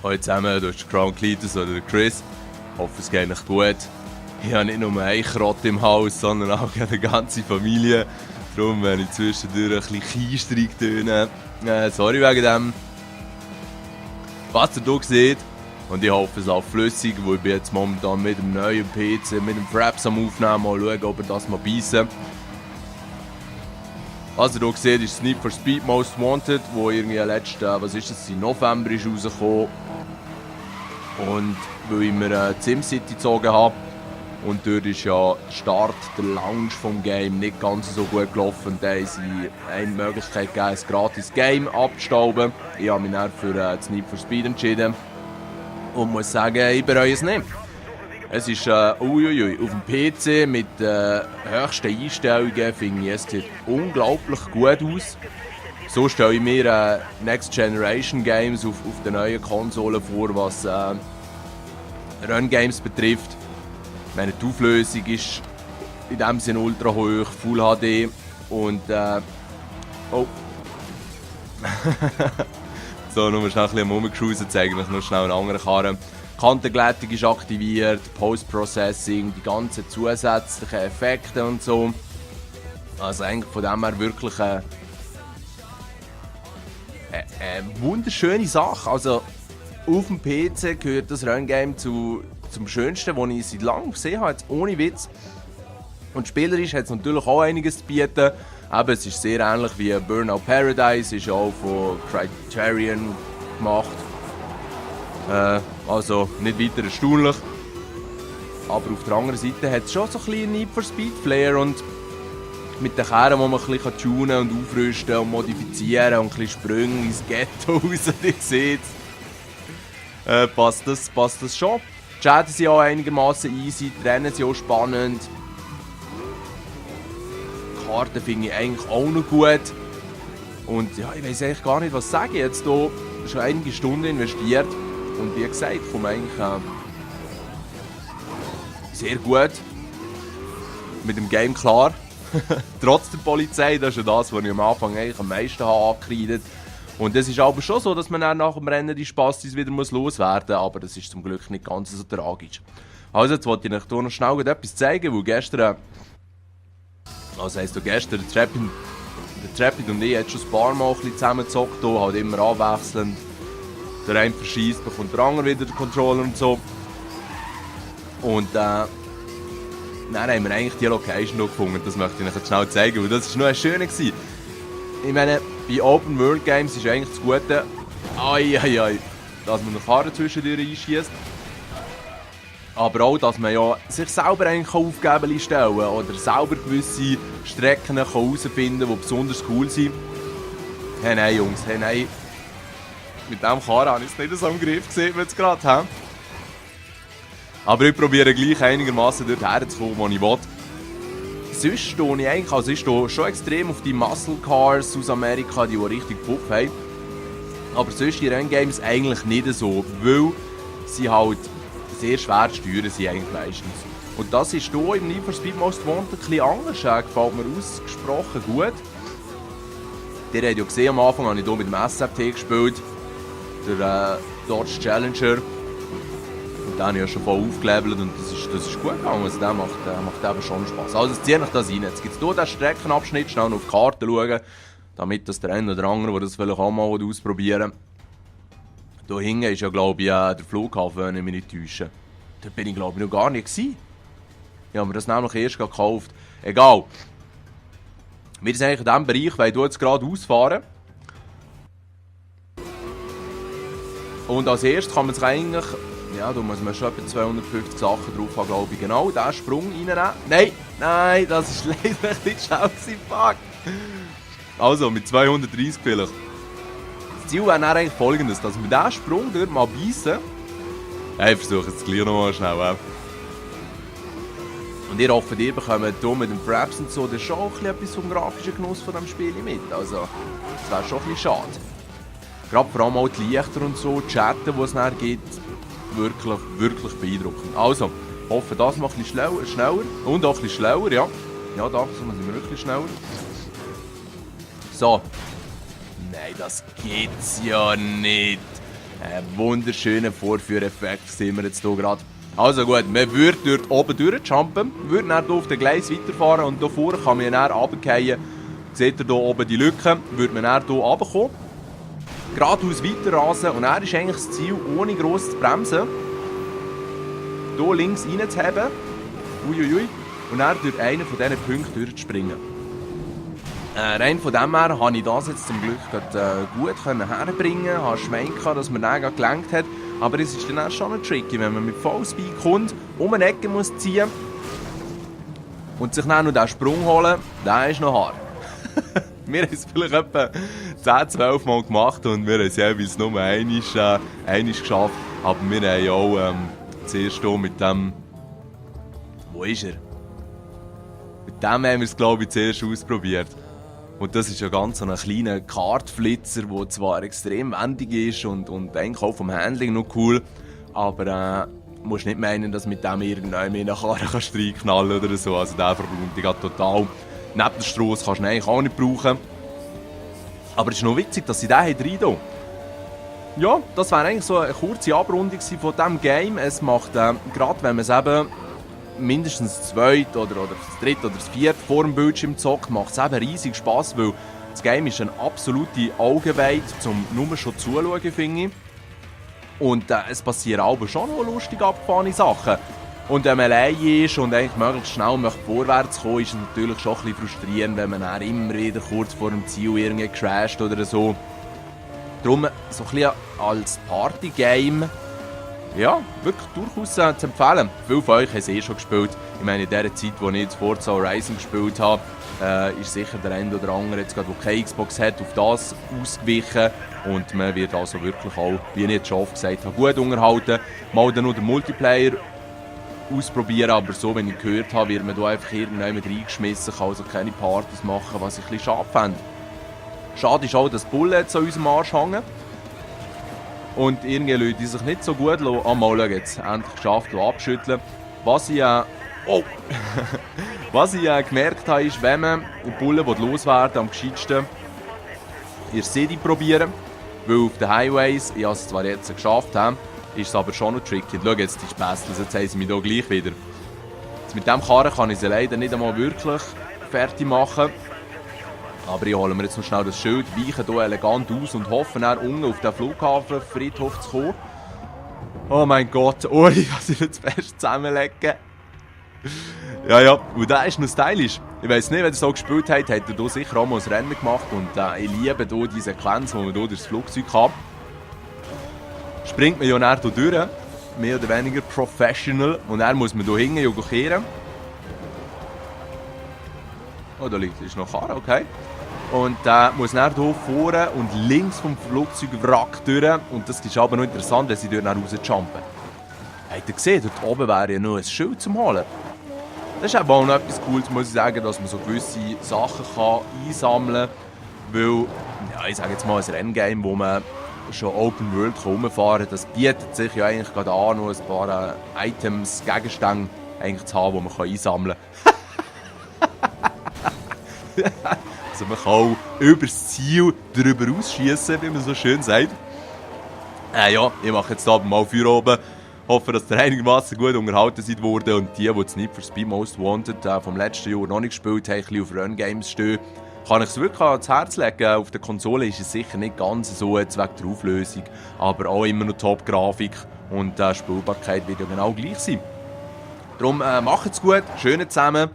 Hallo zusammen, du bist der Crown Cletus oder der Chris. Ich hoffe, es geht euch gut. Ich habe nicht nur einen Krott im Haus, sondern auch eine ganze Familie. Darum, wenn ich zwischendurch ein bisschen Kiestreik töne. Sorry wegen dem. Was ihr hier seht, und ich hoffe, es läuft flüssig, weil ich bin jetzt momentan mit dem neuen PC, mit dem Fraps am Aufnehmen, mal schauen, ob wir das mal beißen. Was ihr hier seht, ist Need for Speed Most Wanted, wo irgendwie letzten, im November ist rausgekommen. Und weil ich mir SimCity gezogen habe. Und dort ist ja der Start, der Launch vom Game nicht ganz so gut gelaufen. Und da haben sie eine Möglichkeit gegeben, ein gratis Game abzustauben. Ich habe mich dann für das Need for Speed entschieden. Und muss sagen, ich bereue es nicht. Es ist auf dem PC mit höchsten Einstellungen, finde ich, es sieht unglaublich gut aus. So stelle ich mir Next Generation Games auf den neuen Konsolen vor, was Run-Games betrifft. Meine, die Auflösung ist in dem Sinne ultra hoch, Full HD und oh. So, nur schnell ein bisschen rumgeschaut, eigentlich noch schnell einen anderen Karren. Kantenglättung ist aktiviert, Post-Processing, die ganzen zusätzlichen Effekte und so. Also eigentlich von dem her wirklich eine wunderschöne Sache. Also auf dem PC gehört das Run-Game zum schönsten, das ich seit langem gesehen habe, jetzt ohne Witz. Und spielerisch hat es natürlich auch einiges zu bieten. Aber es ist sehr ähnlich wie Burnout Paradise, ist ja auch von Criterion gemacht. Also nicht weiter erstaunlich. Aber auf der anderen Seite hat es schon so ein bisschen Need for Speed Flair und mit den Kehren, die man ein bisschen tunen und aufrüsten und modifizieren und ein bisschen Sprünge ins Ghetto raus, ihr seht passt das schon. Die Schäden sind auch einigermaßen easy, die Rennen sind auch spannend. Die Karten finde ich eigentlich auch noch gut. Und ja, ich weiß eigentlich gar nicht, was sagen. Ich habe jetzt hier schon einige Stunden investiert. Und wie gesagt, ich komme eigentlich sehr gut mit dem Game klar. Trotz der Polizei, das ist ja das, was ich am Anfang eigentlich am meisten angekreidet habe. Und es ist aber schon so, dass man dann nach dem Rennen die Spastis wieder loswerden muss, aber das ist zum Glück nicht ganz so tragisch. Also jetzt wollte ich euch hier noch schnell etwas zeigen, weil gestern, der Trapid und ich haben schon ein paar Mal zusammengezockt, halt immer abwechselnd. Der eine verschießt, bekommt der andere wieder den Controller und so. Und dann haben wir eigentlich die Location noch gefunden, das möchte ich euch jetzt schnell zeigen, weil das war noch schön. Ich meine, bei Open World Games ist eigentlich das Gute, dass man eine Karre zwischendurch einschießt. Aber auch, dass man ja sich selber eigentlich Aufgaben stellen kann oder selber gewisse Strecken herausfinden kann, die besonders cool sind. Hey nein, Jungs, hey nein. Mit diesem Karren habe ich es nicht so im Griff gesehen, wie wir es gerade haben. Aber ich probiere gleich einigermaßen dort herzukommen, wo ich will. Sonst stehe ich eigentlich, also ich stehe schon extrem auf die Muscle Cars aus Amerika, die richtig Puff haben. Aber sonst die Renngames eigentlich nicht so, weil sie halt sehr schwer zu steuern sind eigentlich meistens. Und das ist hier im Need for Speed Most Wanted ein bisschen anders, gefällt mir ausgesprochen gut. Ihr habt ja gesehen, am Anfang habe ich hier mit dem SRT gespielt, der Dodge Challenger. Und den habe ich ja schon voll aufgelevelt und das ist gut gegangen, also der macht eben schon Spass. Also jetzt ziehe ich das rein. Jetzt gibt es hier den Streckenabschnitt, schnell auf die Karte schauen, damit das der eine oder andere, der das vielleicht auch mal ausprobieren will. Hier hinten ist ja, glaube ich, der Flughafen, wenn ich mich nicht täusche. Da bin ich, glaube ich, noch gar nicht gewesen. Ich habe mir das nämlich erst gekauft. Egal. Wir sind eigentlich in diesem Bereich, weil du jetzt gerade ausfahren. Und als erstes kann man sich eigentlich, ja, da muss man schon etwa 250 Sachen drauf haben, glaube ich, genau, diesen Sprung reinnehmen. Nein, das ist leider nicht schnell gewesen, fuck. Also, mit 230 vielleicht. Das Ziel wäre dann eigentlich folgendes, dass wir diesen Sprung dort mal beißen. Ich versuche es gleich nochmal schnell. Und ihr hofft, ihr bekommt hier mit dem Fraps und so, das ist schon auch etwas vom grafischen Genuss von diesem Spiel mit. Also, das wäre schon ein bisschen schade. Gerade vor allem auch die Lichter und so, die Schatten, die es nachher gibt, wirklich beeindruckend. Also, ich hoffe, das macht ein bisschen schneller und auch ein bisschen schlauer, ja. Ja, da sind wir wirklich schneller. So. Nein, das geht's ja nicht. Ein wunderschöner Vorführeffekt sehen wir jetzt hier gerade. Also gut, man würde dort oben durchjumpen, würde dann hier auf den Gleis weiterfahren und hier vorne kann man dann runterfallen. Seht ihr hier oben die Lücke, würde man dann hier runterkommen. Geradeaus weiterrasen und dann ist eigentlich das Ziel, ohne gross zu bremsen, hier links reinzuheben, uiuiui, und dann durch einen von diesen Punkten durchzuspringen. Rein von dem her konnte ich das jetzt zum Glück gut herbringen, ich hatte Schwein, dass man den gelenkt hat, aber es ist dann auch schon tricky, wenn man mit Vollspeed kommt, um eine Ecke muss ziehen und sich dann noch diesen Sprung holen, der ist noch hart. Wir haben es vielleicht etwa 10-12 Mal gemacht und wir haben es jeweils nur einmal geschafft. Aber wir haben auch zuerst hier mit dem... Wo ist er? Mit dem haben wir es, glaube ich, zuerst ausprobiert. Und das ist ja ganz so ein kleiner Kartflitzer, der zwar extrem wendig ist und eigentlich auch vom Handling noch cool, aber du musst nicht meinen, dass mit dem irgendwann mehr nach Karre reinknallen oder so. Also der verbraucht dich total. Neben der Strasse kannst du ihn eigentlich auch nicht brauchen. Aber es ist noch witzig, dass sie den rein tun. Ja, das wäre eigentlich so eine kurze Abrundung von diesem Game. Es macht, gerade wenn man es eben mindestens das zweite oder das dritte oder das vierte vor dem Bildschirm zockt, macht es eben riesig Spass, weil das Game ist eine absolute Augenweide, zum nur schon zuschauen, finde ich. Und es passieren aber schon noch lustig abgefahrene Sachen. Und wenn man allein ist und eigentlich möglichst schnell vorwärts kommen, ist es natürlich schon ein bisschen frustrierend, wenn man dann immer wieder kurz vor dem Ziel irgendwie crasht oder so. Darum so ein bisschen als Partygame, ja, wirklich durchaus zu empfehlen. Viele von euch haben es schon gespielt. Ich meine, in der Zeit, wo ich jetzt Forza Horizon gespielt habe, ist sicher der eine oder andere, jetzt gerade, der keine Xbox hat, auf das ausgewichen. Und man wird also wirklich auch, wie ich jetzt schon oft gesagt habe, gut unterhalten. Mal dann noch den Multiplayer ausprobieren, aber so, wenn ich gehört habe, wird man da einfach irgendwann mit reingeschmissen, kann also keine Partys machen, was ich ein bisschen schade fände. Schade ist auch, dass die Bullen jetzt an unserem Arsch hängen. Und irgendwie Leute, die sich nicht so gut lassen, mal schauen, jetzt endlich geschafft, abschütteln. Was ich, was ich gemerkt habe, ist, wenn man die Bullen loswerden am gescheitsten in der City probieren, weil auf den Highways, ich habe es zwar jetzt geschafft, ist es aber schon noch tricky. Schau jetzt die Späßchen, jetzt haben sie mich hier gleich wieder. Jetzt mit diesem Karren kann ich sie leider nicht einmal wirklich fertig machen. Aber ich hole mir jetzt noch schnell das Schild, weiche hier elegant aus und hoffe dann unten auf den Flughafenfriedhof zu kommen. Oh mein Gott, Uri, was ich jetzt fest zusammenlegen. Ja, und der ist noch stylisch. Ich weiss nicht, wenn ihr so gespielt habt, habt ihr hier sicher auch mal ein Rennen gemacht. Und ich liebe hier die Sequenz, wo man hier durch das Flugzeug hat. Springt man ja dann hier durch, mehr oder weniger professional. Und dann muss man hier hinten kehren. Oh, da liegt ist noch Karre, okay. Und muss dann hier vorne und links vom Flugzeugwrack durch. Und das ist aber noch interessant, wenn sie dort rausjumpen. Habt ihr gesehen, dort oben wäre ja noch ein Schild zum Holen. Das ist auch noch etwas Cooles, muss ich sagen, dass man so gewisse Sachen kann einsammeln kann. Weil, ja, ich sage jetzt mal, ein Renngame, wo man schon Open World rumfahren kann, das bietet sich ja eigentlich gerade an, noch ein paar Items, Gegenstände eigentlich zu haben, die man einsammeln kann. Also man kann auch über das Ziel drüber ausschießen, wie man so schön sagt. Ja, ich mache jetzt aber mal Feuer oben. Hoffe, dass ihr einigermaßen gut unterhalten seid worden und die das Need for Speed Most Wanted vom letzten Jahr noch nicht gespielt haben, ein bisschen auf Run Games stehen, kann ich es wirklich ans Herz legen. Auf der Konsole ist es sicher nicht ganz so wegen der Auflösung, aber auch immer noch Top-Grafik und Spielbarkeit wird ja genau gleich sein. Darum macht's gut, schön zusammen.